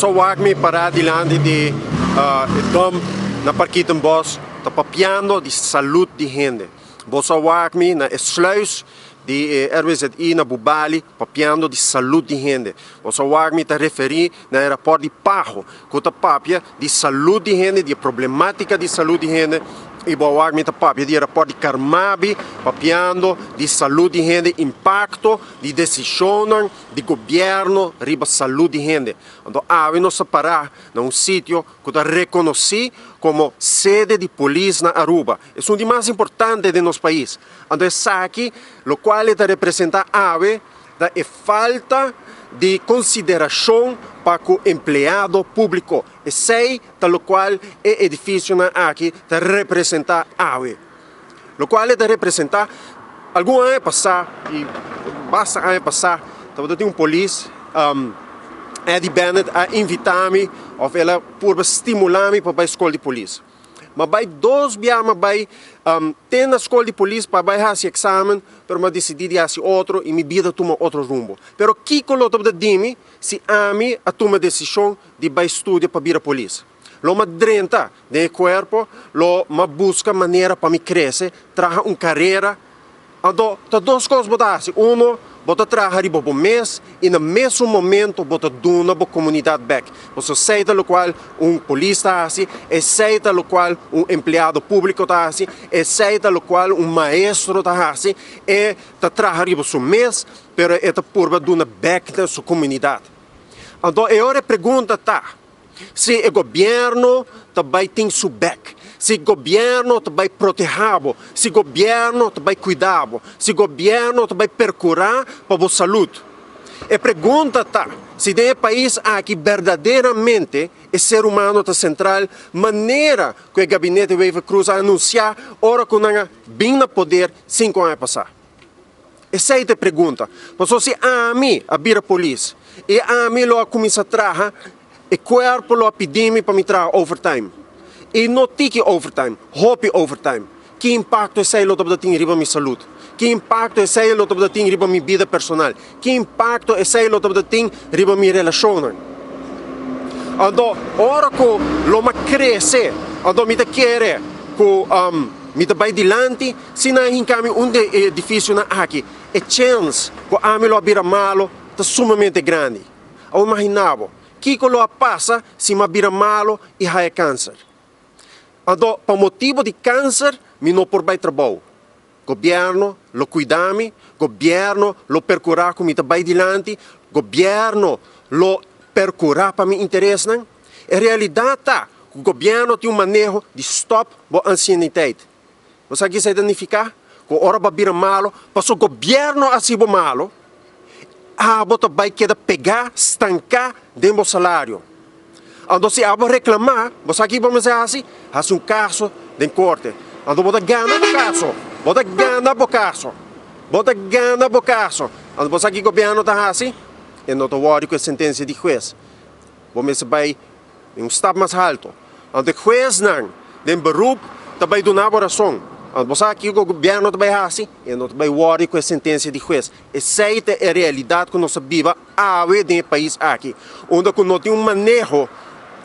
So wak mi pará dilanti di e dump na Parkietenbos ta papiando di salud di hende. Bo sa wak mi na e sluis di e RWZI na Bubali papiando di salud di hende. Bo sa wak mi ta referí na e rapòrt di PAHO ku ta papia di salud di hende, di e problematica di salud di hende i bo a wak mi ta papia di e rapòrt di Carmabi papiando di salud di hende, impakto di desishonnan di gobierno riba salud di hende. Anto awe nos ta para na un sitio cu ta reconoci como sede di polis na Aruba. Esun di mas importante den nos pais. Anto esaki locual e ta representa awe ta e falta di consideracion pa cu empleado publico. Esey ta locual e edificionan aki ta representa awe. Locual e ta representa, algun aña pasa y basta aña pasa tabata tin un polis, Eddie Bennett a invita mi of el a purba stimula mi pa bay scol di polis. Mi a bay dos bia mi a bay te na scol di polis pa bay haci examen pero mi a dicidi di haci otro y mi bida a tuma otro rumbo. Pero kico lo tabata di mi si ami a tuma decision di bay studia pa bira polis? Lo mi a drenta den e kuerpo, lo mi a buska manera pa mi krese, traha un karera. Anto, ta dos kos bo ta hasi. Uno, bo ta traha riba bo mes i na mesun momento bo ta duna bo komunidat bèk. Pasobra esei ta lokual un polis ta hasi, esei ta lokual un empleado públiko ta hasi, esei ta lokual un maestro ta hasi. E ta traha riba su mes, pero e ta purba duna bèk na su komunidat. Anto, e ora e pregunta ta. Si e gobierno ta bay tin su bek, si gobierno ta bay proteha bo, si gobierno ta bay cuida bo, si gobierno ta bay percura pa bo salud. E pregunta ta si den e pais aki berdaderamente e ser humano ta central manera cu e gabinete Wever-Croes a anuncia ora cu nan a bin na poder cinco aña pasa. Esei ta e pregunta. Pasobra si ami a bira polis i ami lo a kuminsá traha, e kuerpo lo a pidi mi pa mi traha overtime. I no tiki overtime, hopi overtime. Ki impakto esei lo tabata tin riba mi salud? Ki impakto esei lo tabata tin riba mi bida personal? Ki impakto esei lo tabata tin riba mi relashonnan? Anto, ora ku lo mi a krese, anto mi ta kere ku mi ta bai dilanti. Si nan a hinka mi un di e edificionan aki, e chens cu ami lo a bira malo ta sumamente grandi. Awor imagina bo, kico lo a pasa si mi a bira malo y haya cancer? Anto, pa motibo di cancer mi no por bay trabou. Gobierno lo cuida mi, gobierno lo percura cu mi ta bay dilanti, gobierno lo percura pa mi interesnan. E realidad ta cu gobierno tin un maneho di stop bo ancianiteit. Bo sa kisa e ta nifiká? Ku ora bo a bira malu, paso gobièrnu a hasi bo malu, abo ta bai keda pegá, stanká den bo salario. Anto si abo reklamá, bo sa ki bo mester hasi? Hasi un kaso den korte. Anto bo ta gana bo kaso, bo ta gana bo kaso, bo ta gana bo kaso. Anto bo sa ki gobièrnu ta hasi? E no ta wòri ku e sentensia di hues. Bo mester bai den un stap mas halto. Anto e huesnan den beroep ta bai duna bo rason. Anto bo sa kiko gobièrnu ta bai hasi? E no ta bai wòri ku e sentensia di hues. Esei ta e realidat ku nos ta biba awe den e pais aki, unda ku no tin un maneho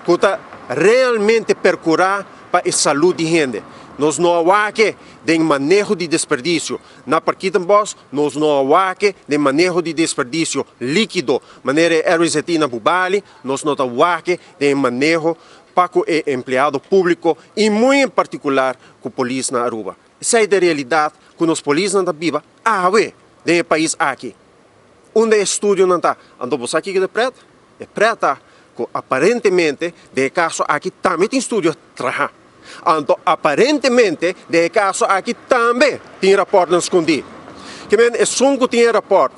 ku ta realmente perkurá pa e salud di hende. Nos no a wak den maneho di desperdisio na Parkietenbos, nos no a wak den maneho di desperdisio líkido manera e RWZI na Bubali, Nos no ta wak den e maneho pa cu e empleado publico y muy en particular cu polis na Aruba. Esey ta e realidad cu nos polisnan ta biba awe den e pais aki. Unda e estudionan ta? Anto bo sa kico ta e pret? E pret ta cu aparentemente den e caso aki tambe tin studio traha. Anto aparentemente den e caso aki tambe tin raportnan scondi. Ke men esun cu tin e raport,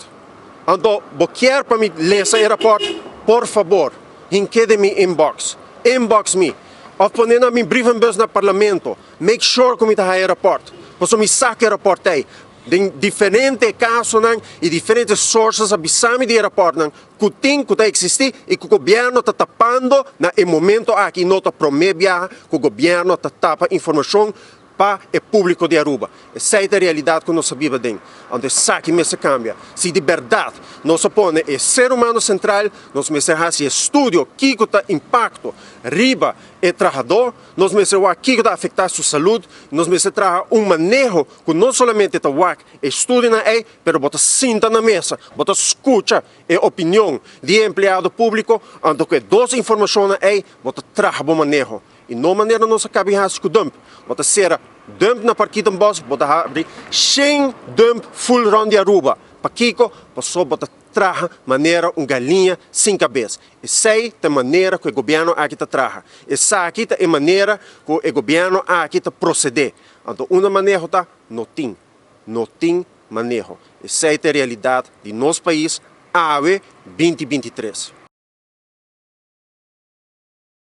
anto bo kier pa mi lesa e raport, por fabor hink'e den mi inbox. Inbox mi of pone na mi brievenbus na parlamento. Make sure cu mi ta haya e raport, pasobra mi sa cu e raport ei. Den diferente casonan y diferente sources a bisa mi di e raportnan cu tin, cu ta existi y cu gobierno ta tapando na e momento aki. No ta prome biaha cu gobierno ta tapa informacion. pa e publico di Aruba. Esey ta e realidad cu nos a biba den. Anto esaki mester cambia. Si di berdad nos a pone e ser humano central, nos mester haci estudio kico ta impacto riba e trahador, nos mester wak kico ta afecta su salud, nos mester traha un maneho cu no solamente ta wak e estudionan ey, pero bo ta sinta na mesa, bo ta scucha e opinion di e empleado publico, anto cu e dos informacionnan ey bo ta traha bo maneho. Y no manera nos a cabi haci cu dump. Bo ta cera dump na Parkietenbos, bo ta habri shen dump full rond di Aruba. Pakico? Pasobra bo ta traha manera un galiña sin cabes. Esey ta e manera cu e gobierno aki ta traha. Esaki ta e manera cu e gobierno aki ta procede. Anto unda maneho ta? No tin. No tin maneho. Esey ta e realidad di nos pais awe 2023.